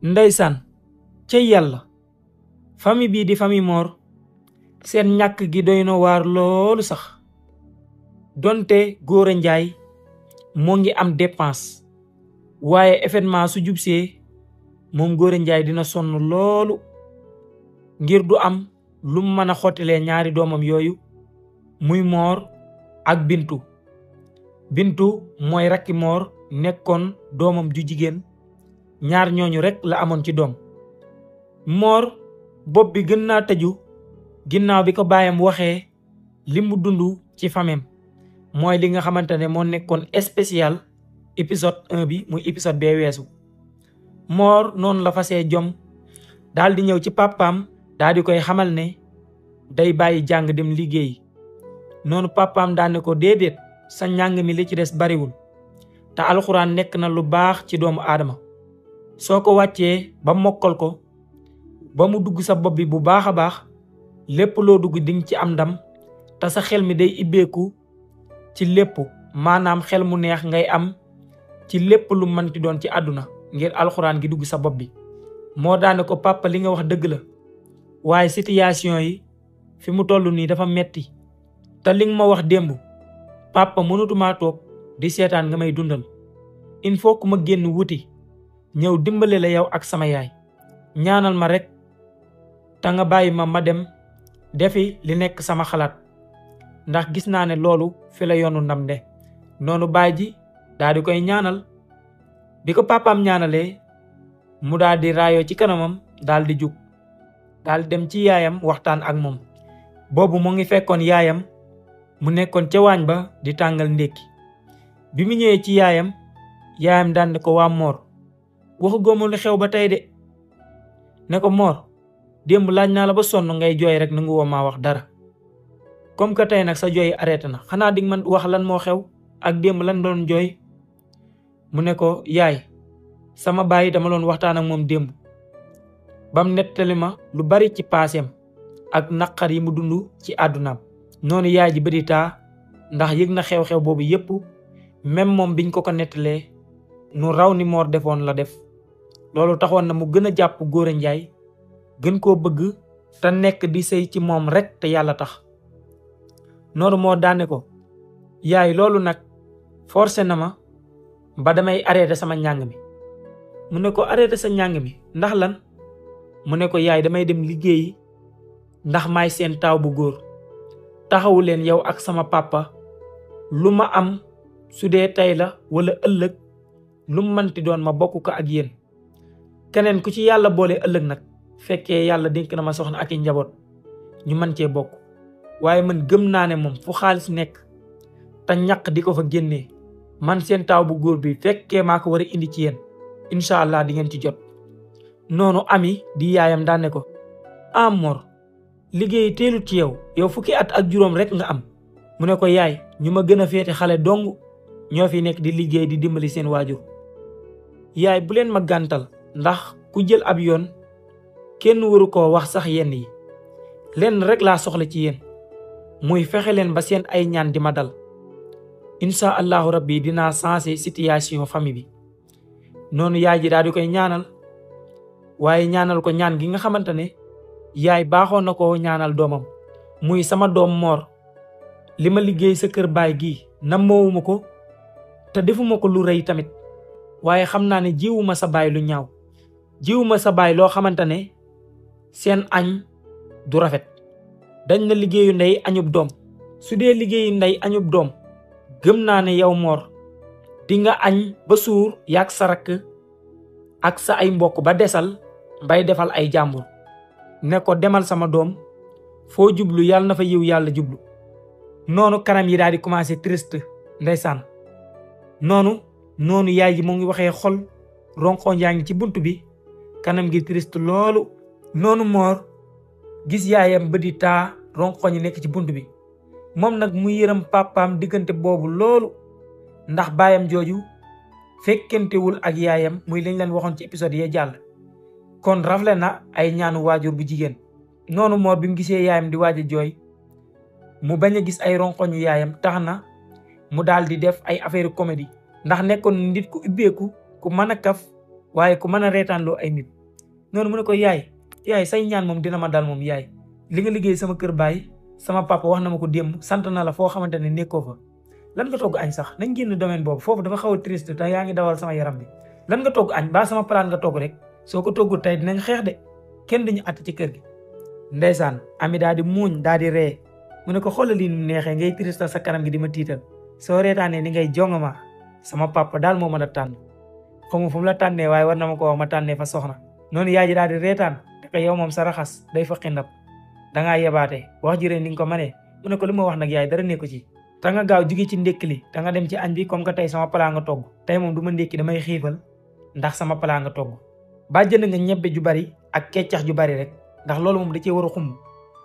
ndeysaan ca yàlla famille bii di famille Mor seen ñàkk gi doy na waar loolu sax donte Gora Ndiaye moo ngi am dépense waaye événement su jubsee moom Gora Ndiaye dina sonn loolu ngir du am lu mu mën a xottilee ñaari doomam yooyu muy Mor ak Bintu mooy rakki Mor nekkoon doomam ju jigéen ñaar ñooñu rekk la amoon ci doom. Mor bopp bi gën naa tëju ginnaaw bi ko baayam waxee li mu dund ci famem mooy li nga xamante ne moo nekkoon spécial épisode 1 bi muy épisode bee weesu. Mor noonu la fasee jom daal di ñëw ci papaam daal di koy xamal ne day bàyyi jàng dem liggéey noonu papaam daan ne ko déedéet sa njàng mi li ci des bariwul te alxuraan nekk na lu baax ci doomu aadama soo ko wàccee ba mokkal ko ba mu dugg sa bopp bi bu baax a baax lépp loo dugg dinga ci am ndam te sa xel mi day ibbeeku ci lépp maanaam xel mu neex ngay am ci lépp lu mënti doon ci àdduna ngir alxuraan gi dugg sa bopp bi. moo daane ko papa li nga wax dëgg la waaye situation yi fi mu toll nii dafa metti te li nga ma wax démb papa mënatumaa toog di seetaan nga may dundal il faut que ma génn wuti ñëw dimbale la yow ak sama yaay ñaanal ma rek te nga bàyyi ma dem defi li nekk sama xalaat ndax gis naa ne loolu fi la yoonu ndam de. noonu baay ji daal di koy ñaanal bi ko papaam ñaanalee mu daal di raayoo ci kanamam daal di jug daal di dem ci yaayam waxtaan ak moom. boobu mu ngi fekkoon yaayam mu nekkoon ca waañ ba di tàngal ndékki bi mu ñëwee ci yaayam daan ne ko waa Mor waxu góoma lu xew ba tey de ne ko Mor démb laaj naa la ba sonn ngay jooy rek nangu woo maa wax dara comme que tey nag sa jooy arrêté na xanaa di man wax lan moo xew ak démb lan doon jooy. mu ne ko yaay sama baay dama doon waxtaan ak moom démb bam nettali ma lu bari ci paaseem ak naqar yi mu dund ci àddunaam. noonu yaay ji bëri taa ndax yëg na xew-xew boobu yépp même moom biñ ko nettalee nu raw ni Mor defoon la def. loolu taxoon na mu gën a jàpp Gora Ndiaye gën koo bëgg te nekk di sëy ci moom rek te yàlla tax. noonu moo daane ko yaay loolu nag forcé na ma ba damay arrêté sama njàng mi. mu ne ko arrêté sa njàng mi ndax lan. mu ne ko yaay damay dem liggéeyi ndax maay seen taaw bu góor taxawu leen yow ak sama papa lu ma am su dee tey la wala ëllëg lu mu mënti doon ma bokk ko ak yéen. keneen ku ci yàlla boole ëllëg nag fekkee yàlla dénk na ma soxna ak i njaboot ñu mën cee bokk waaye man gëm naa ne moom fu xaalis nekk te ñaq di ko fa génnee man seen taaw bu góor bi fekkee maa ko war a indi ci yéen incha allah di ngeen ci jot. noonu ami di yaayam daan ne ko Mor liggéey teelut ci yow fukki at ak juróom rek nga am. mu ne ko yaay ñu ma gën a féete xale dong ñoo fi nekk di liggéey di dimbali seen waajur. yaay bu leen ma gàntal ndax ku jël ab yoon kenn waru koo wax sax yenn yi lenn rek laa soxla ci yéen muy fexe leen ba seen ay ñaan di ma dal incha allahu rabbi dinaa sensé situation famille bi. noonu yaay ji daal di koy ñaanal waaye ñaanal ko ñaan gi nga xamante ne yaay baaxoon na ko ñaanal doomam muy sama doom Mor li ma liggéey sa kër baay gi nammoowuma ko te defuma ko lu rëy tamit waaye xam naa ne jiwuma sa baay lu ñaaw jiwuma sa baay loo xamante ne seen añ du rafet. dañ na liggéeyu ndey añub doom su dee liggéeyu ndey añub doom gëm naa ne yow Mor di nga añ ba suur yaag sa rakk ak sa ay mbokk ba desal bay defal ay jàmbur ne ko demal sama doom foo jublu yàlla na fa yiw yàlla jublu. noonu kanam yi daal di commencé triste ndeysaan. noonu yaay ji mu ngi waxee xol ronkoñ yaa ngi ci bunt bi kanam gi triste loolu. noonu Mor gis yaayam ba di taa ronkoñ yi nekk ci bunt bi moom nag mu yërëm papaam diggante boobu loolu ndax baayam jooju fekkentewul ak yaayam muy liñ leen waxoon ci épisode yee jàll kon rafle na ay ñaanu waajur bu jigéen. noonu Mor bi mu gisee yaayam di waaj a jooy mu bañ a gis ay ronkoñu yaayam tax na mu daal di def ay affaire comédie ndax nekkoon nit ku ubbeeku ku mën a kaf waaye ku mën a reetaanloo ay nit. noonu mu ne ko yaay say ñaan moom dina ma dal moom yaay, li nga liggéey sama kër baay sama papa wax na ma ko démb, sant na la foo xamante ne nekkoo fa. lan nga togg añ sax, nañ génn domaine boobu, foofu dafa xaw a triste te yaa ngi dawal sama yaram bi. lan nga togg añ ba sama palaat nga togg rek, soo ko toggul tey dinañ xeex de, kenn duñu att ci kër gi. ndeysaan Ami daal di muuñ daal di ree, mu ne ko xoolal lii nu neexee ngay triste sa kanam gi di ma tiital, soo reetaanee ni ngay jongama sama papa daal moo mën a tànn. xamu fu mu la tànnee waaye war na ma ko wax ma tànnee fa soxna. noonu yaay ji daal di reetaan te ko yow moom sa raxas day faqi ndab, dangaa yebaate wax ji rek ni nga ko manee. mu ne ko li ma wax nag yaay dara nekku ci, te nga gaaw jóge ci ndékki li te nga dem ci añ bi, comme que tey sama palaa nga togg. tey moom du ma ndékki damay xiifal ndax sama palaa nga togg. ba jënd nga ñebbe ju bari ak keccax ju bari rek, ndax loolu moom da cee war a xumb,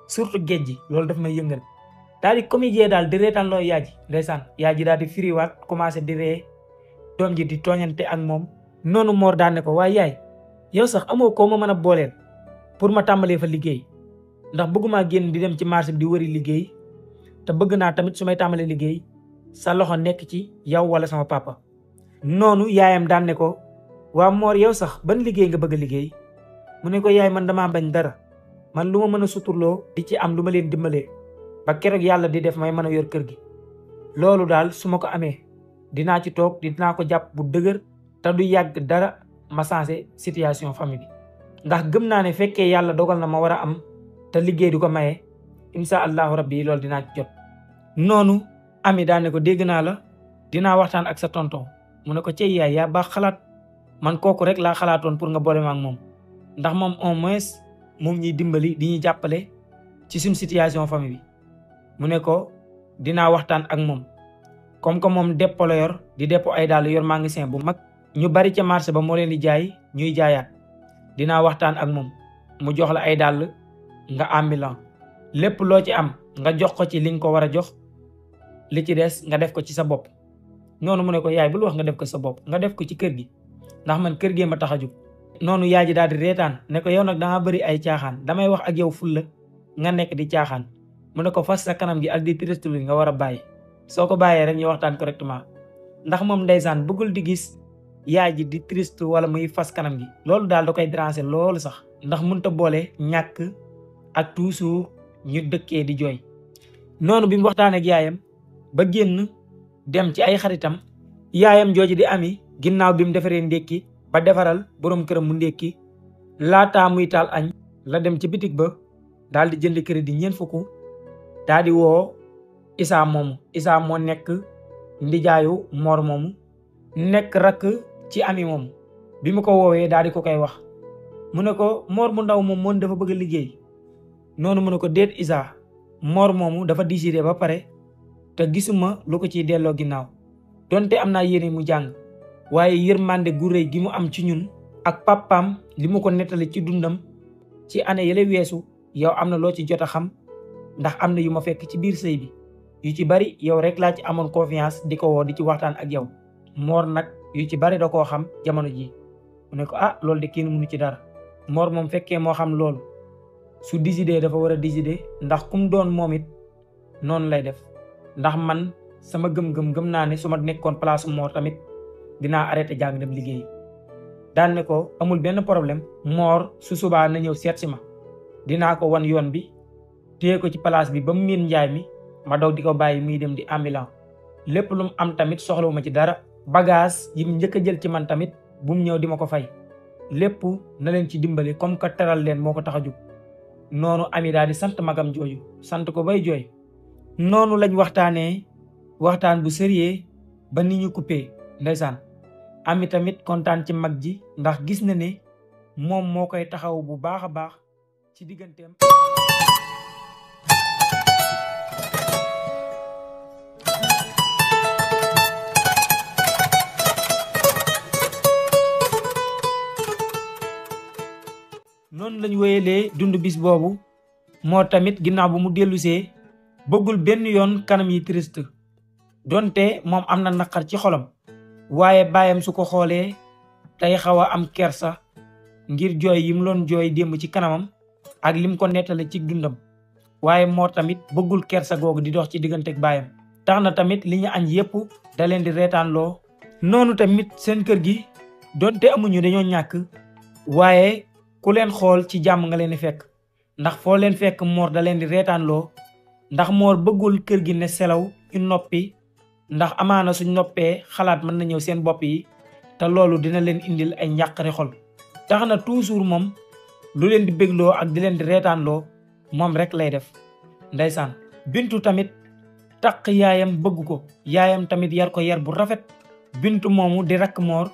surtout géej gi loolu daf may yëngal. daal di comédien daal di reetaan loo yaay ji. ndeysaan yaay ji daal di firiwaat commencé di ree, doom ji di tooñante ak moom. noonu Mor daan ne ko waaye yaay yow sax amoo koo ma mën a booleel pour ma tàmbalee fa liggéey, ndax bëgguma génn di dem ci marché bi di wëri liggéey, te bëgg naa tamit su may tàmbalee liggéey sa loxo nekk ci yow wala sama papa. noonu yaayam daan ne ko waa Mor yow sax ban liggéey nga bëgg a liggéey. mu ne ko yaay man damaa bañ dara, man lu ma mën a suturloo di ci am lu ma leen dimbalee ba keroog yàlla di def may mën a yor kër gi. loolu daal su ma ko amee dinaa ci toog dinaa ko jàpp bu dëgër te du yàgg dara ma changé situation famille bi, ndax gëm naa ne fekkee yàlla dogal na ma war a am te liggéey du ko maye, insha allahu rabbi loolu dinaa ci jot. noonu Ami daan ne ko dégg naa la, dinaa waxtaan ak sa tonton. mu ne ko cey yaay yaa baax xalaat, man kooku rek laa xalaatoon pour nga boole ma ak moom, ndax moom au moins moom ñuy dimbali di ñuy jàppale ci suñ situation famille bi. mu ne ko dinaa waxtaan ak moom, comme que moom dépôt la yor di dépôt ay dàll yor magasin bu mag, ñu bari ca marché ba moo leen di jaay ñuy jaayaat. dinaa waxtaan ak moom mu jox la ay dàll nga ambulant, lépp loo ci am nga jox ko ci li nga ko war a jox, li ci des nga def ko ci sa bopp. noonu mu ne ko yaay bul wax nga def ko sa bopp, nga def ko ci kër gi, ndax man kër gee ma tax a jóg. noonu yaay ji daal di reetaan ne ko yow nag danga bëri ay caaxaan, damay wax ak yow fulla nga nekk di caaxaan. mu ne ko fas sa kanam gi ak di triste bi nga war a bàyyi, soo ko bàyyee rek ñu waxtaan correctement. ndax moom ndeysaan bëggul di gis yaay ji di triste wala muy fas kanam gi, loolu daal da koy déranger loolu sax, ndax mënut a boole ñàkk ak toujours ñu dëkkee di jooy. noonu bi mu waxtaan ak yaayam ba génn dem ci ay xaritam, yaayam jooju di Ami ginnaaw bi mu defaree ndékki ba defaral boroom këram mu ndékki, laataa muy taal añ la dem ci bitig ba daal di jënd crédit 4 fukk daal di woo Issa moomu. Issa moo nekk ndijaayu Mor moomu, nekk rakk ci Ami moomu. bi mu ko woowee daal di ko koy wax, mu ne ko Mor mu ndaw moom moom dafa bëgg a liggéey. noonu mu ne ko déet Issa, Mor moomu dafa décidé ba pare te gisuma lu ko ciy delloo ginnaaw, donte am naa yéene mu jàng, waaye yërmande gu rëy gi mu am ci ñun ak papaam li mu ko nettali ci dundam ci année yële weesu, yow am na loo ci jot a xam, ndax am na yu ma fekk ci biir sëy bi yu ci bari yow rek laa ci amoon confiance di ko woo di ci waxtaan ak yow. Mor nag yu ci bari da koo xam jamono ji. mu ne ko ah loolu de kenn mënu ci dara. Mor moom fekkee moo xam loolu su décidé dafa war a décider, ndax kum doon moom it noonu lay def. ndax man sama gëm naa ne su ma nekkoon place Mor tamit dinaa arrêté jàng dem liggéey. daan ne ko amul benn problème, Mor su subaa na ñëw seet si ma, dinaa ko wan yoon bi, téye ko ci place bi ba mu miin njaay mi, ma daw di ko bàyyi muy dem di ambulant. lépp lu mu am tamit soxlawuma ci dara, bagage yi mu njëkk a jël ci man tamit bu mu ñëw di ma ko fay, lépp na leen ci dimbali comme que teral leen moo ko tax a jóg. noonu Ami daal di sant magam jooju, sant ko bay jooy. noonu lañ waxtaanee waxtaan bu sérieux ba ni ñu coupé. ndeysaan Ami tamit kontaan ci mag ji, ndax gis na ne moom moo koy taxaw bu baax a baax ci digganteem. noonu lañ wéyalee dund bis boobu. Moo tamit ginnaaw bu mu dellusee bëggul benn yoon kanam yi triste, donte moom am na naqar ci xolam, waaye baayam su ko xoolee tey xaw a am kersa ngir jooy yi mu doon jooy démb ci kanamam ak lim ko nettale ci dundam. waaye Mor tamit bëggul kersa googu di dox ci digganteeg baayam, tax na tamit li ñu añ yépp da leen di reetaanloo. noonu tamit seen kër gi donte amuñu dañoo ñàkk, waaye ku leen xool ci jàmm nga leen di fekk ndax foo leen fekk moor da leen di reetaanloo ndax moor bëggul kër gi ne selaw ñu noppi ndax amaana suñ noppee xalaat mën na ñëw seen bopp yi te loolu dina leen indil ay njàqare xol tax na toujours moom lu leen di bégloo ak di leen di reetaanloo moom rek lay def. ndeysaan bintu tamit taq yaayam bëgg ko yaayam tamit yar ko yar bu rafet bintu moomu di rakk moor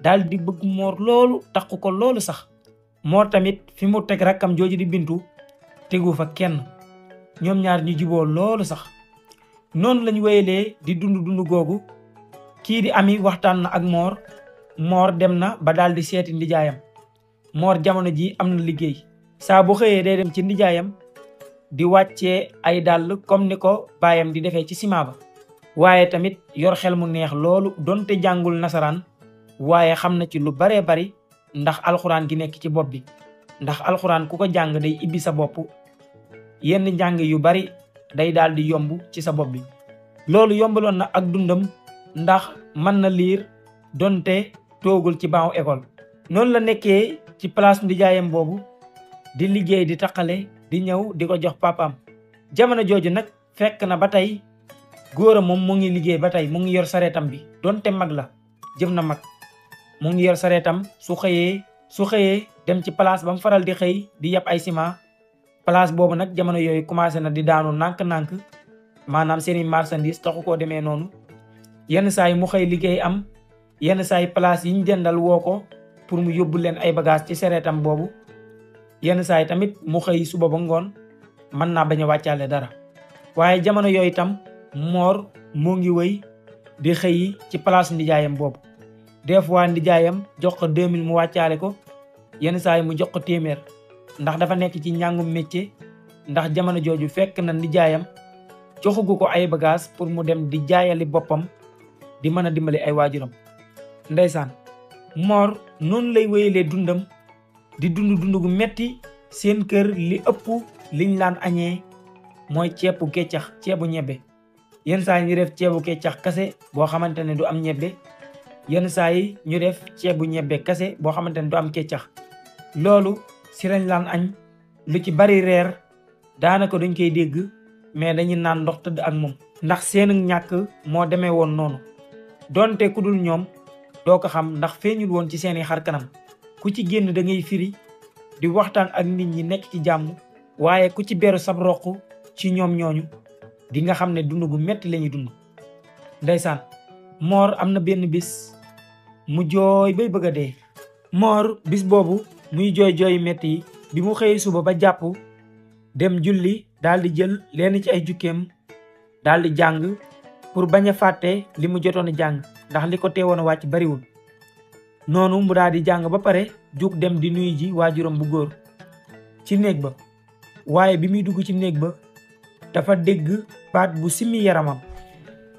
daal di bëgg moor loolu taq ko loolu sax moor tamit fi mu teg rakkam jooju di bintu tegu fa kenn ñoom ñaar ñu juboo loolu sax noonu lañ wéyalee di dund googu kii di ami waxtaan na ak moor dem na ba daal di seeti ndijaayam moor jamono ji am na liggéey saa bu xëyee day dem ci ndijaayam di wàccee ay dàll comme ni ko baayam di defee ci ciment ba waaye tamit yor xel mu neex loolu donte jàngul nasaraan waaye xam na ci lu baree bari ndax alxuraan gi nekk ci bopp bi ndax alxuraan ku ko jàng day ibbi sa bopp yenn njàng yu bari day daal di yomb ci sa bopp bi loolu yombaloon na ak dundam ndax mën na liir donte toogul ci banc école noonu la nekkee ci place ndijaayam boobu di liggéey di taqale di ñëw di ko jox papaam jamono jooju nag fekk na ba tey góor a moom mu ngi liggéey ba tey mu ngi yor sareetam bi donte mag la jëm na mag mu ngi yor sareetam su xëyee dem ci place ba mu faral di xëy di yab ay ciment place boobu nag jamono yooyu commencé na di daanu nànk-nànk maanaam seeni marchandise taxu koo demee noonu yenn saa yi mu xëy liggéey am yenn saa yi place yi ñu dendal woo ko pour mu yóbbu leen ay bagage ci sareetam boobu yenn saa yi tamit mu xëy suba ba ngoon mën naa bañ a wàccaale dara waaye jamono yooyu tam moor moo ngi wëy di xëyi ci place ndijaayam boobu des fois ndijaayam jox ko 2000 mu wàccaale ko yenn saa yi mu jox ko téeméer ndax dafa nekk ci njàngum métier ndax jamono jooju fekk na ndijaayam joxugu ko ay bagage pour mu dem di jaayali boppam di mën a dimbali ay waajuram. ndeysaan moor noonu lay wéyalee dundam di dund gu metti seen kër li ëpp liñ laan añee mooy ceebu keccax ceebu ñebbe yenn saa yi ñu def ceebu keccax kase boo xamante ne du am ñebbe yenn saa yi ñu def ceebu ñebbe kase boo xamante ne du am keccax loolu si lañ laan añ lu ci bari reer daanaka duñ koy dégg mais dañuy naan ndox tëdd ak moom ndax seen ñàkk moo demee woon noonu donte ku dul ñoom doo ko xam ndax feeñul woon ci seeni xar kanam ku ci génn da ngay firi di waxtaan ak nit ñi nekk ci jàmm waaye ku ci beru sab roq ci ñoom ñooñu di nga xam ne dund gu metti la ñuy dund. ndeysaan moor am na benn bis mu jooy bay bëgg a dee moor bis boobu muy jooy metti yi bi mu xëyee suba ba jàpp dem julli daal di jël leen ci ay jukkeem daal di jàng pour bañ a fàtte li mu jotoon a jàng ndax li ko teewoon a wàcc bariwul noonu mu daal di jàng ba pare jug dem di nuyu ji waajuram bu góor ci néeg ba waaye bi muy dugg ci néeg ba dafa dégg baat bu simmi yaramam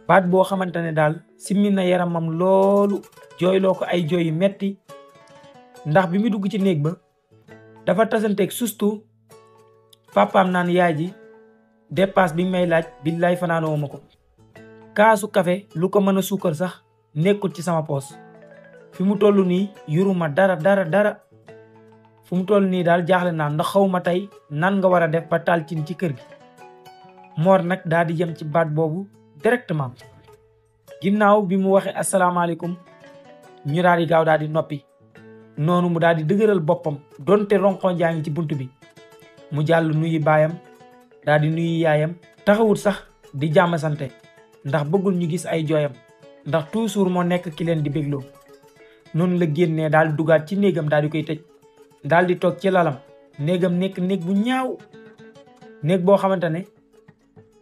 baat boo xamante ne daal simmi na yaramam loolu jooyloo ko ay jooy yu metti ndax bi muy dugg ci néeg ba dafa tasanteeg sustu papaam naan yaay ji dépasse bi may laaj billaay fanaanoo ma ko kaasu kafe lu ko mën a suukar sax nekkul ci sama poos fi mu toll nii yuruma dara fu mu toll nii daal jaaxle naa ndax xawma tey nan nga war a def ba taal cin ci kër gi moor nag daal di jëm ci baat boobu directement ginnaaw bi mu waxee asalaamaaleykum ñu daal di gaaw daal di noppi noonu mu daal di dëgëral boppam donte ronkoñ jaa ngi ci bunt bi mu jàll nuyu baayam daal di nuyu yaayam taxawut sax di jàmm sante ndax bëggul ñu gis ay jooyam ndax toujours moo nekk ki leen di bégloo noonu la génnee daal di dugaat ci néegam daal di koy tëj daal di toog ci lalam néegam nekk néeg bu ñaaw néeg boo xamante ne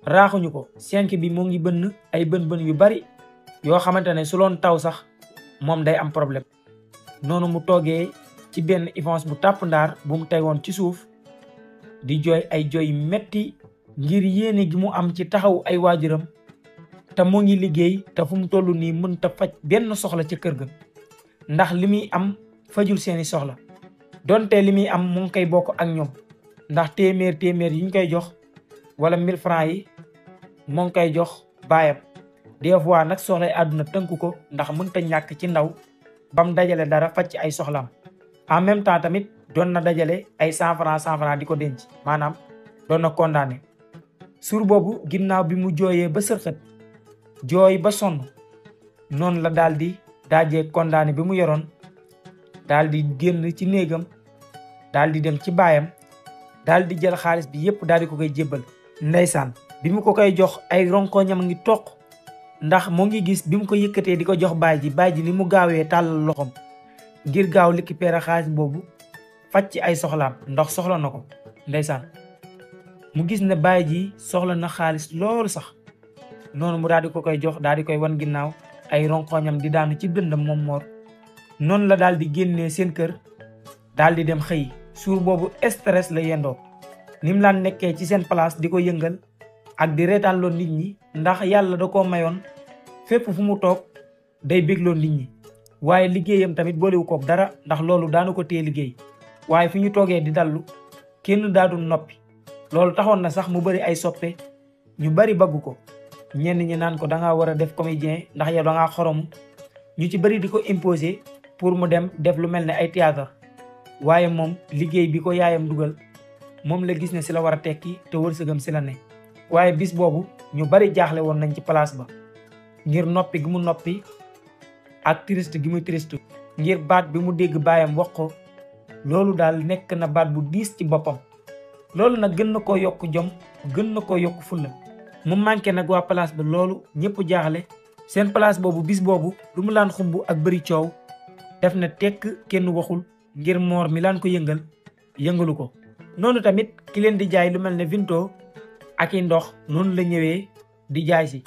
raaxuñu ko senk bi moo ngi bënn ay bën yu bari yoo xamante ne su loon taw sax moom day am problème noonu mu toogee ci benn ifonce bu tàpp ndaar bu mu tegoon ci suuf di jooy ay jooy metti ngir yéene gi mu am ci taxaw ay waajuram te mu ngi liggéey te fu mu toll nii mën ta faj benn soxla ca kër ga ndax li muy am fajul seeni soxla donte li muy am mu ngi koy bokk ak ñoom ndax téeméer yi ñu koy jox wala 1000 francs yi mu ngi koy jox baayam des fois nag soxlay àdduna tënku ko ndax mënta ñàkk ci ndaw bam dajale dara faj ci ay soxlaam en même temps tamit doon na dajale ay 100 francs di ko denc maanaam doon na condamné. suur boobu ginnaaw bi mu jooyee ba sërxët jooy ba sonn noonu la daal di daajee condamné bi mu yoroon daal di génn ci néegam daal di dem ci baayam daal di jël xaalis bi yépp daal di ko koy jébbal. ndeysaan bi mu ko koy jox ay ronkoñam ngi toq ndax mu ngi gis bi mu ko yëkkatee di ko jox baay ji ni mu gaawee tàllal loxom ngir gaaw récupérer xaalis boobu faj ci ay soxlaam ndax soxla na ko. ndeysaan mu gis ne baay ji soxla na xaalis loolu sax noonu mu daal di ko koy jox daal di koy wan ginnaaw ay ronkoñam di daanu ci dëndam moom Mor. noonu la daal di génnee seen kër daal di dem xëy. suur boobu stress la yendoo ni mu laan nekkee ci seen place di ko yëngal ak di reetaanloo nit ñi ndax yàlla da koo mayoon fépp fu mu toog day bégloo nit ñi. waaye liggéeyam tamit boolewu koog dara ndax loolu daanu ko téye liggéey waaye fi ñu toogee di dallu kenn daadul noppi. loolu taxoon na sax mu bari ay soppe ñu bari baggu ko ñenn ñi naan ko dangaa war a def comédien ndax yow dangaa xoromu ñu ci bari di ko imposer pour mu dem def lu mel ne ay théâtre waaye moom liggéey bi ko yaayam dugal moom la gis ne si la war a tekki te wërsëgam si la ne. waaye bis boobu ñu bari jaaxle woon nañ ci place ba ngir noppi gi mu noppi ak triste gi muy triste ngir baat bi mu dégg baayam wax ko loolu daal nekk na baat bu diis ci boppam. loolu nag gën na koo yokk jom gën na koo yokk fulla mu manqué nag waa place ba loolu ñëpp jaaxle. seen place boobu bis boobu lu mu laan xumb ak bëri coow def na tekk kenn waxul ngir Mor mi laan ko yëngalu ko. noonu tamit ki leen di jaay lu mel ne vinto ak i ndox noonu la ñëwee di jaay si.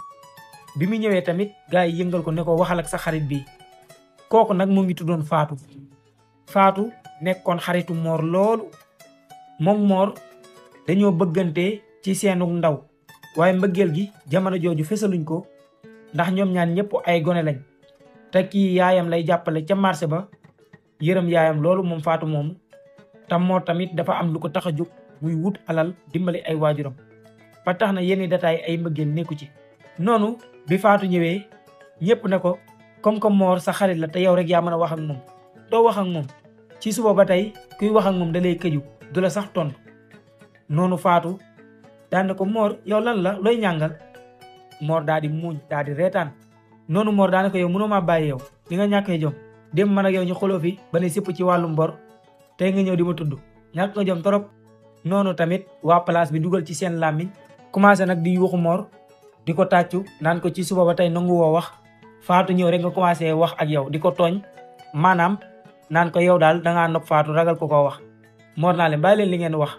bi mu ñëwee tamit gars yi yëngal ko ne ko waxal ak sa xarit bi. kooku nag mu ngi tuddoon Faatu nekkoon xaritu Mor loolu. moom Mor dañoo bëggante ci seenu ndaw waaye mbëggeel gi jamono jooju fesaluñ ko ndax ñoom ñaan ñëpp ay gone lañ te kii yaayam lay jàppale ca marché ba yërëm yaayam loolu moom Faatu moomu. tam Mor tamit dafa am lu ko tax a jóg muy wut alal dimbali ay waajuram ba tax na yenn détail ay mbëggeel nekku ci. noonu bi Faatu ñëwee ñëpp ne ko comme que Mor sa xarit la te yow rek yaa mën a wax ak moom doo wax ak moom ci suba ba tey kuy wax ak moom da lay këju du la sax tontu. noonu Faatu daan ne ko Mor yow lan la looy ñàngal. Mor daal di muuñ daal di reetaan. noonu Mor daan ne ko yow mënoo maa bàyyi yow li nga ñàkkee jom dem man ak yow ñu xoloo fi ba ne sipp ci wàllu mbor tey nga ñëw di ma tudd ñàkk nga jom torop. noonu tamit waa place bi dugal ci seen làmmiñ commencé nag di yuuxu Mor di ko tàccu naan ko ci suba ba tey nangu woo wax Faatu ñëw rek nga commencé wax ak yow di ko tooñ maanaam naan ko yow daal dangaa nopp Faatu ragal ko koo wax. Mor naa leen bàyyi leen li ngeen wax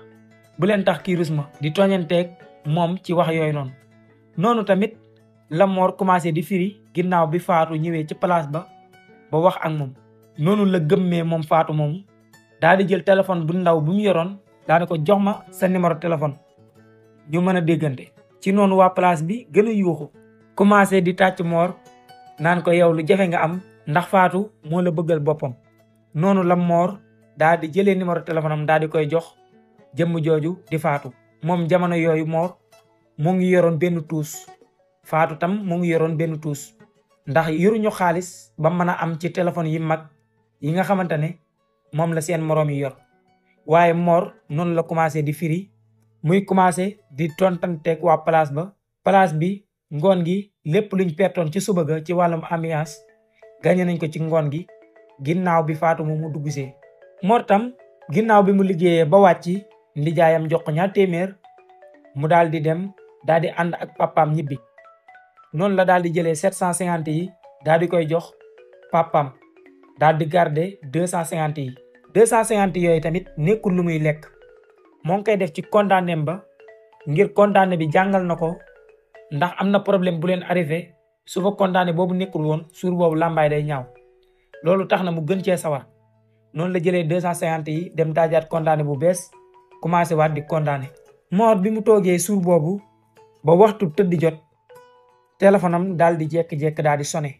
bu leen tax kii rus ma di tooñanteeg moom ci wax yooyu noonu. noonu tamit la Mor commencé di firi ginnaaw bi Faatu ñëwee ci place ba wax ak moom. noonu la gëmmee moom Faatu moomu daal di jël téléphone bu ndaw bu mu yoroon daal di ko jox ma sa numéro téléphone ñu mën a déggante. ci noonu waa place bi gën a yuuxu commencé di tàcc Mor naan ko yow lu jafe nga am ndax Faatu moo la bëggal boppam. noonu la Mor daal di jëlee numéro téléphone am daal di koy jox jëmm jooju di Faatu. moom jamono yooyu Mor mu ngi yoroon benn tuus Faatu tam mu ngi yoroon benn tuus ndax yoruñu xaalis ba mën a am ci téléphone yi mag yi nga xamante ne moom la seen moroom yi yor. waaye Mor noonu la commencé di firi muy commencé di tontanteeg waa place ba. place bi ngoon gi lépp luñ pertoon ci suba ga ci wàllum ambiance gagné nañ ko ci ngoon gi ginnaaw bi Faatu moom mu duggsee. Mor tam ginnaaw bi mu liggéeyee ba wàcc ndijaayam jox ko 200 téeméer mu daal di dem daal di ànd ak papaam ñibbi. noonu la daal di jëlee 750 yi daal di koy jox papaam daal di garder 250 yi. 250 yooyu tamit nekkul lu muy lekk moo ngi koy def ci condamné ba ngir condamné bi jàngal na ko ndax am na problème bu leen arrivé su fa condamné boobu nekkul woon suur boobu làmbaay day ñaaw loolu tax na mu gën cee sawar. noonu la jëlee 250 yi dem daajaat condamné bu bees commencé waat di condamné. Mor bi mu toogee suur boobu ba waxtu tëdd jot téléphone am daal di jékki-jékki daal di sonné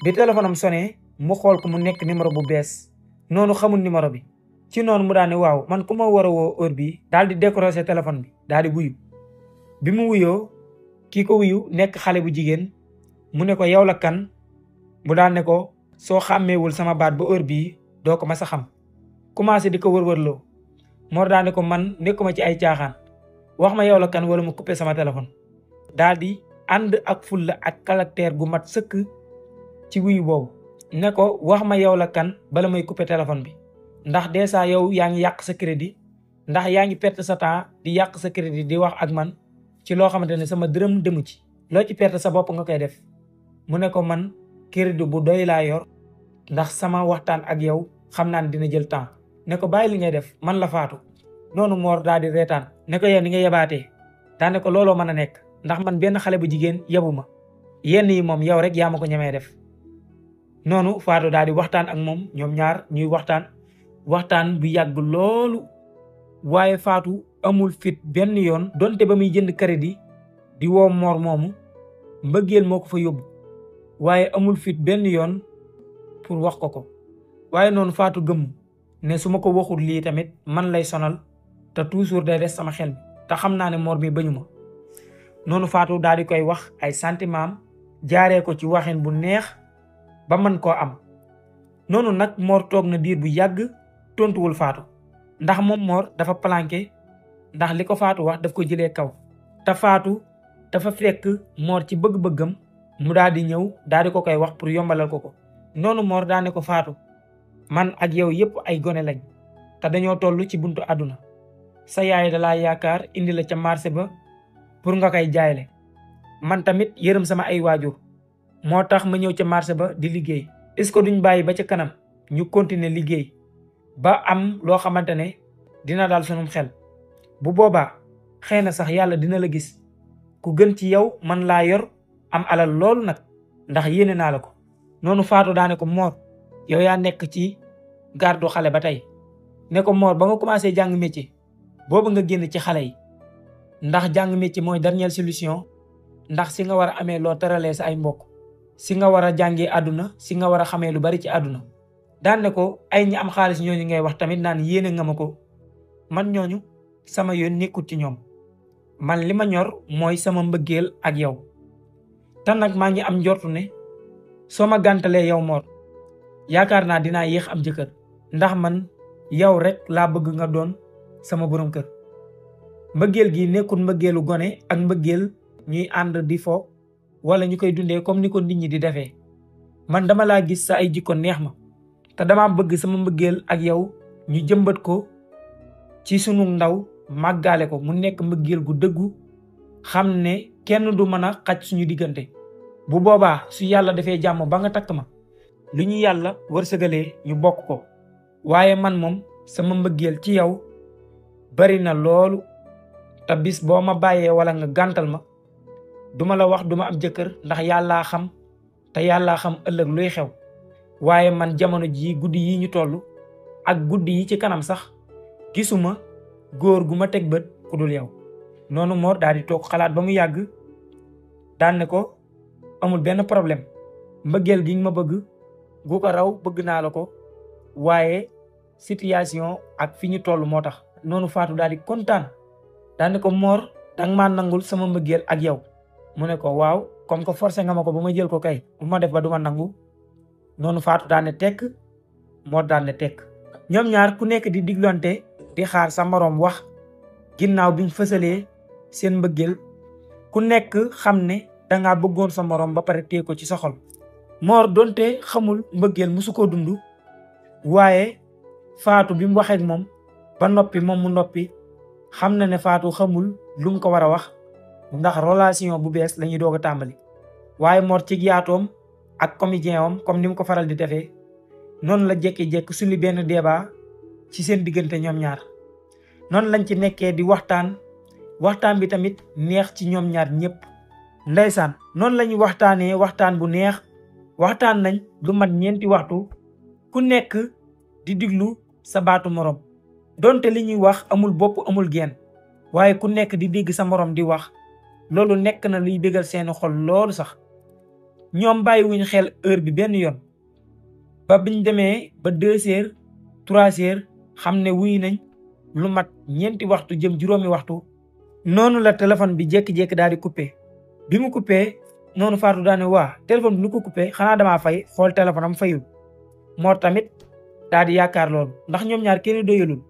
bi téléphone am sonné mu xool ko mu nekk numéro bu bees noonu xamul numéro bi. ci noonu mu daal ne waaw man ku ma war a woo heure bii daal di décroché téléphone bi daal di wuyu. bi mu wuyoo kii ko wuyu nekk xale bu jigéen mu ne ko yow la kan mu daal ne ko soo xàmmeewul sama baat ba heure bii doo ko mas a xam. commencé di ko wërwërloo. Mor daa ne ko man nekkuma ci ay caaxaan, wax ma yow la kan wala mu coupé sama téléphone. daal di ànd ak fulla ak caractère gu mat sëkk ci wuyu boobu ne ko wax ma yow la kan bala may coupé téléphone bi, ndax dèjà yow yaa ngi yàq sa crédit, ndax yaa ngi perte sa temps di yàq sa crédit di wax ak man ci loo xamante ne sama dërëm demu ci, loo ci perte sa bopp nga koy def. mu ne ko man crédit bu doy laa yor, ndax sama waxtaan ak yow xam naa ne dina jël temps. ne ko bàyyi li ngay def, man la Fatou. noonu Mor daal di reetaan ne ko yow ni nga yebaatee. daa ne ko looloo mën a nekk, ndax man benn xale bu jigéen yebu ma, yenn yi moom yow rek yaa ma ko ñemee def. noonu Fatou daal di waxtaan ak moom, ñoom ñaar ñuy waxtaan bu yàgg loolu. waaye Fatou amul fit benn yoon, donte ba muy jënd crédit di woo Mor moomu mbëggeel moo ko fa yóbbu, waaye amul fit benn yoon pour wax ko. waaye noonu Fatou gëmm ne su ma ko waxul lii tamit man lay sonal te toujours day des sama xel bi, te xam naa ne Mor mi bañu ma. noonu Fatou daal di koy wax ay sentiment am, jaaree ko ci waxin bu neex ba mën koo am. noonu nag Mor toog na diir bu yàgg tontuwul Fatou, ndax moom Mor dafa planqué, ndax li ko Fatou wax daf ko jëlee kaw. te Fatou dafa fekk Mor ci bëgg-bëggam mu daal di ñëw daal di ko koy wax pour yombalal ko. noonu Mor daa ne ko Fatou, man ak yow yépp ay gone lañ te dañoo toll ci buntu àdduna. sa yaay dalaa yaakaar indi la ca marché ba pour nga koy jaayle. man tamit yërëm sama ay waajur moo tax ma ñëw ca marché ba di liggéey. est-ce que duñ bàyyi ba ca kanam ñu continuer liggéey ba am loo xamante ne dina daal sunum xel? bu boobaa xëy na sax yàlla dina la gis ku gën ci yow man laa yor am alal loolu nag, ndax yéene naa la ko. noonu Fatou daa ne ko Mor, yow yaa nekk ci gardu xale ba tey. ne ko Mor, ba nga commencé jàng métier boobu nga génn ci xale yi, ndax jàng métier mooy dernière solution, ndax si nga war a amee loo teralee sa ay mbokk, si nga war a jàngee àdduna, si nga war a xamee lu bari ci àdduna. daan ne ko ay ñi am xaalis ñooñu ngay wax tamit naan yéene nga ma ko, man ñooñu sama yoon nekkut ci ñoom. man li ma ñor mooy sama mbëggeel ak yow. te nag maa ngi am njortu ne soo ma gàntalee yow Mor, yaakaar naa dinaa yéex am jëkkër, ndax man yow rek laa bëgg nga doon sama borom kër. mbëggeel gi nekkul mbëggeelu gone ak mbëggeel ñuy ànd di fo wala ñu koy dundee comme ni ko nit ñi di defee. man dama laa gis sa ay jikko neex ma, te dama bëgg sama mbëggeel ak yow ñu jëmbat ko ci sunu ndaw, màggaale ko mu nekk mbëggeel gu dëggu, xam ne kenn du mën a xaj suñu diggante. bu boobaa su yàlla defee jàmm ba nga takk ma, lu ñu yàlla wërsëgalee ñu bokk ko. waaye man moom sama mbëggeel ci yow bari na loolu, te bis boo ma bàyyee wala nga gàntal ma, duma la wax duma am jëkkër, ndax yàllaa xam te yàllaa xam ëllëg luy xew. waaye man jamono jii guddi yi ñu toll ak guddi yi ci kanam sax gisuma góor gu ma teg bët ku dul yow. noonu Mor daal di toog xalaat ba mu yàgg, daan ne ko amul benn problème, mbëggeel gi nga ma bëgg gu ko raw bëgg naa la ko, waaye situation ak fi ñu toll moo tax. noonu Fatou daal di kontaan, daan ne ko Mor, danga maa nangul sama mbëggeel ak yow. mu ne ko waaw, comme que forcé nga ma ko ba ma jël ko kay, bu ma def ba duma nangu. noonu Fatou daan ne tekk, Mor daan ne tekk. ñoom ñaar ku nekk di diglante di xaar sa moroom wax. ginnaaw biñ fësalee seen mbëggeel, ku nekk xam ne dangaa bëggoon sa moroom ba pare téye ko ci sa xol. Mor donte xamul mbëggeel musu ko dund, waaye Fatou bi mu waxee ak moom ba noppi moom mu noppi, xam na ne Fatou xamul lu mu ko war a wax, ndax relation bu bees lañuy doog a tàmbali. waaye Mor ci yaatoom ak comédien am comme ni mu ko faral di defee, noonu la jékki-jékki sulli benn débat ci seen diggante ñoom ñaar. noonu lañ ci nekkee di waxtaan bi tamit neex ci ñoom ñaar ñëpp. ndeysaan noonu lañu waxtaanee waxtaan bu neex, waxtaan nañ lu mat 4 waxtu, ku nekk di diglu sa baatu morom. donte li ñuy wax amul bopp amul genn, waaye ku nekk di dégg sa morom di wax, loolu nekk na luy bégal seeni xol loolu sax. ñoom bàyyiwuñ xel heure bi benn yoon, ba biñ demee ba 2 heures 3 heures xam ne wuy nañ lu mat 4 waxtu jëm juróomi waxtu. noonu la téléphone bi jékki-jékki daal di coupé. bi mu coupé noonu Fatou daane waa téléphone bi lu ko coupé, xanaa damaa fay xool téléphone am fayul. Mor tamit daal di yaakaar loolu ndax ñoom ñaar kenn doyalul.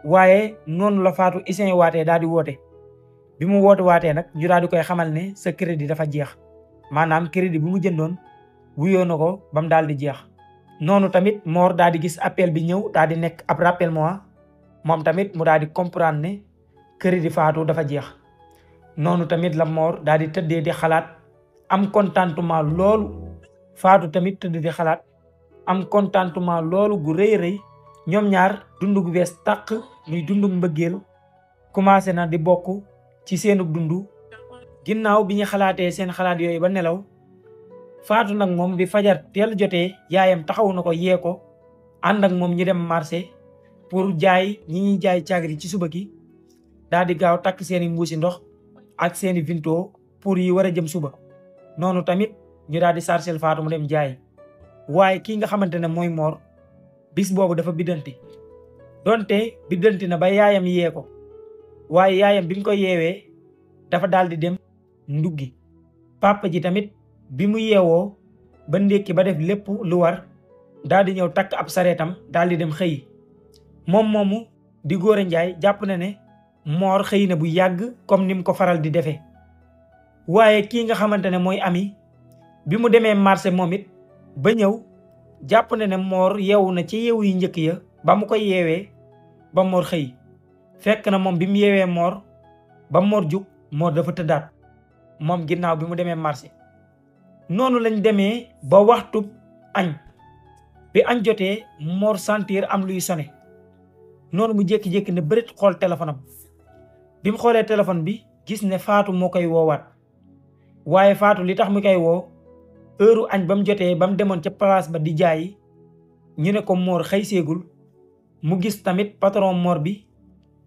waaye noonu la Fatou Ouzin waatee daal di woote bi mu woote waatee nag ñu daal di koy xamal ne sa crédit dafa jeex maanaam crédit bi mu jëndoon wuyoo na ko ba mu daal di jeex. noonu tamit Mor daal di gis appel bi ñëw daal di nekk ab rappel moi moom tamit mu daal di comprendre ne crédit Fatou dafa jeex. noonu tamit la Mor daal di tëddee di xalaat am contentement loolu Fatou tamit tëdd di xalaat am contentement loolu gu rëy rëy. ñoom ñaar dund gu bees tàq muy dundu mbëggeel commencé na di bokk ci seenu dund. ginnaaw bi ñu xalaatee seen xalaat yooyu ba nelaw Fatou nag moom bi fajar teel jotee yaayam taxaw na ko yee ko ànd ak moom ñu dem marché pour jaay ñi ñuy jaay caagri ci suba gi daal di gaaw takk seeni mbuusi ndox ak seeni vinto pour yi war a jëm suba. noonu tamit ñu daal di sarcel Fatou mu dem jaay. waaye kii nga xamante ne mooy Mor bis boobu dafa biddanti donte biddanti na ba yaayam yee ko waaye yaayam bi ñu ko yeewee dafa daal di dem nduggi. papa ji tamit bi mu yeewoo ba ndékki ba def lépp lu war daal di ñëw takk ab sareetam daal di dem xëyi. moom moomu di Gora Ndiaye jàpp na ne Mor xëy na bu yàgg comme ni mu ko faral di defee. waaye kii nga xamante ne mooy Ami bi mu demee marché moom it ba ñëw jàpp na ne Mor yeewu na ci yeewu yu njëkk ya ba mu koy yeewee ba Mor xëy. fekk na moom bi mu yeewee Mor ba Mor jug Mor dafa tëddaat moom ginnaaw bi mu demee marché. noonu lañ demee ba waxtu añ bi añ jotee Mor sentir am luy sone noonu mu jékki-jékki ne bërit xool téléphone am bi mu xoolee téléphone bi gis ne Fatou moo koy woowaat. waaye Fatou li tax mu koy woo heure añ ba mu jotee ba mu demoon ca place ba di jaayi ñu ne ko Mor xëy seegul. mu gis tamit patron Mor bi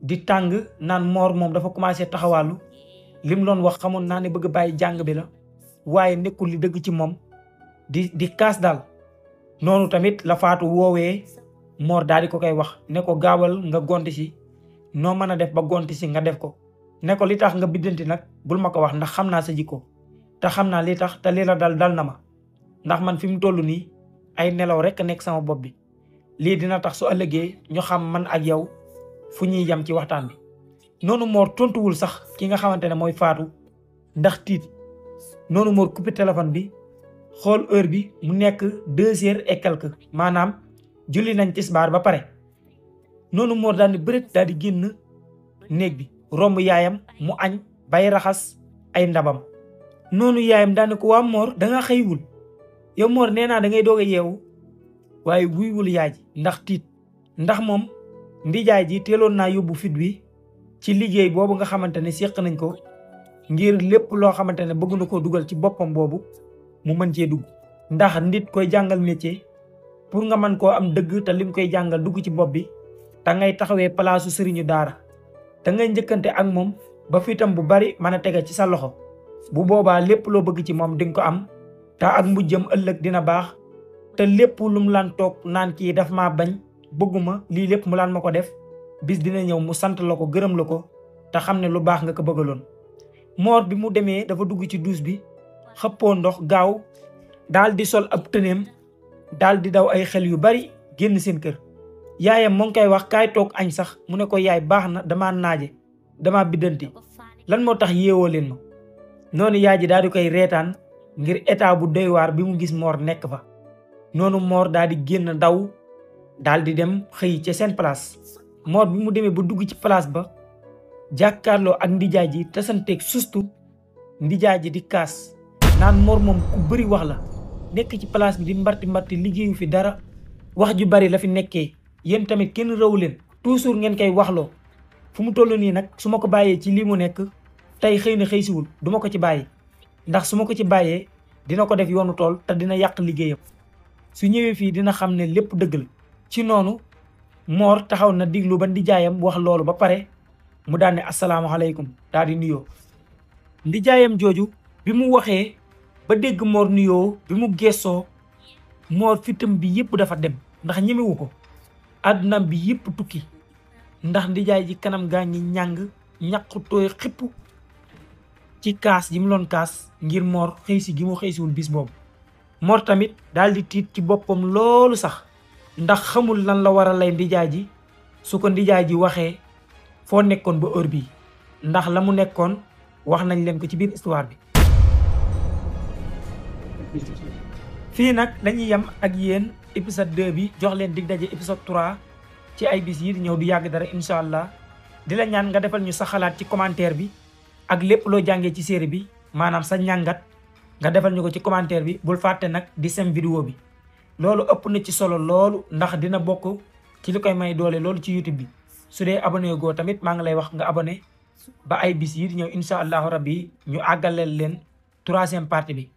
di tàng naan Mor moom dafa commencé taxawaalu lim loon wax xamoon naa ne bëgg bàyyi jàng bi la waaye nekkul li dëgg ci moom di kaas daal. noonu tamit la Fatou woowee Mor daal di ko koy wax ne ko gaawal nga gonti si noo mën a def ba gonti si nga def ko. ne ko li tax nga biddanti nag bul ma ko wax ndax xam naa sa jikko te xam naa li tax te li la dal na ma ndax man fi mu toll nii ay nelaw rek nekk sama bopp bi. lii dina tax su ëllëgee ñu xam man ak yow fu ñuy yam ci waxtaan bi. noonu Mor tontuwul sax ki nga xamante ne mooy Fatou ndax tiit. noonu Mor coupé téléphone bi xool heure bi mu nekk 2h et quelque maanaam julli nañ tisbaar ba pare. noonu Mor daal di bëreet daal di génn néeg bi romb yaayam mu añ bay raxas ay ndabam. noonu yaayam daal ne ko waa Mor da nga xëywul yow Mor nee naa da ngay doog a yeewu waaye wuyuwul yaay ji ndax tiit ndax moom ndijaay ji teeloon naa yóbbu fit wi ci liggéey boobu nga xamante ne séq nañ ko ngir lépp loo xamante ne bëgg na koo dugal ci boppam boobu mu mën cee dugg. ndax nit koy jàngal métier pour nga mën koo am dëgg te lim koy jàngal dugg ci bopp bi da ngay taxawee palaasu sëriñu daara da ngay njëkkante ak moom ba fitam bu bari mën a tege ci sa loxo. bu boobaa lépp loo bëgg ci moom dinga ko am te ak mujjam ëllëg dina baax te lépp lu mu laan toog naan kii daf maa bañ bëgguma lii lépp mu laan ma ko def bis dina ñëw mu sant la ko gërëm la ko te xam ne lu baax nga ko bëggaloon. Mor bi mu demee dafa dugg ci douche bi xëppoo ndox gaaw daal di sol ab tëneem daal di daw ay xel yu bari génn seen kër. yaayam moo ngi koy wax kaay toog añ sax mu ne ko yaay baax na damaa naaje damaa biddanti lan moo tax yeewoo leen ma. noonu yaay ji daal di koy reetaan ngir état bu doy waar bi mu gis Mor nekk fa. noonu Mor daal di génn daw daal di dem xëy ca seen place. Mor bi mu demee ba dugg ci place ba jàkkaarloo ak ndijaay ji tasanteeg sustu ndijaay ji di kaas naan Mor moom ku bëri wax la nekk ci place bi di mbarti liggéeyu fi dara wax ju bari la fi nekkee yéen tamit kenn rëw leen toujours ngeen koy waxloo fu mu toll nii nag su ma ko bàyyee ci lii mu nekk tey xëy na xëy siwul du ma ko ci bàyyi ndax su ma ko ci bàyyee dina ko def yoonu tool te dina yàq liggéeyam su ñëwee fii dina xam ne lépp dëgg la. ci noonu Mor taxaw na diglu ba ndijaayam wax loolu ba pare mu daan ne asalaamaaleykum daal di nuyoo. ndijaayam jooju bi mu waxee ba dégg Mor nuyoo bi mu gessoo Mor fitam bi yëpp dafa dem ndax ñemewu ko àddunaam bi yëpp tukki ndax ndijaay ji kanam gaa ngi ñàng ñaqu tooy xipp ci kaas ji mu loon kaas ngir Mor xëy si gi mu xëy siwul bis boobu. Mor tamit daal di tiit ci boppam loolu sax ndax xamul lan la war a lay ndijaay ji su ko ndijaay ji waxee foo nekkoon ba heure bii ndax la mu nekkoon wax nañ leen ko ci biir histoire bi. fii nag dañuy yem ak yéen épisode 2 bi jox leen dig daje épisode 3 ci ay bis yi di ñëw du yàgg dara incha allah di la ñaan nga defal ñu sa xalaat ci commentaire bi ak lépp loo jàngee ci série bi maanaam sa ñàngat nga defal ñu ko ci commentaire bi bul fàtte nag di sem vidéo bi loolu ëpp na ci solo loolu ndax dina bokk ci li koy may doole loolu ci YouTube bi su dee abonné goo tamit maa ngi lay wax nga abonné ba ay bis yi di ñëw incha allahu rabbi ñu àggaleel leen 3e partie bi.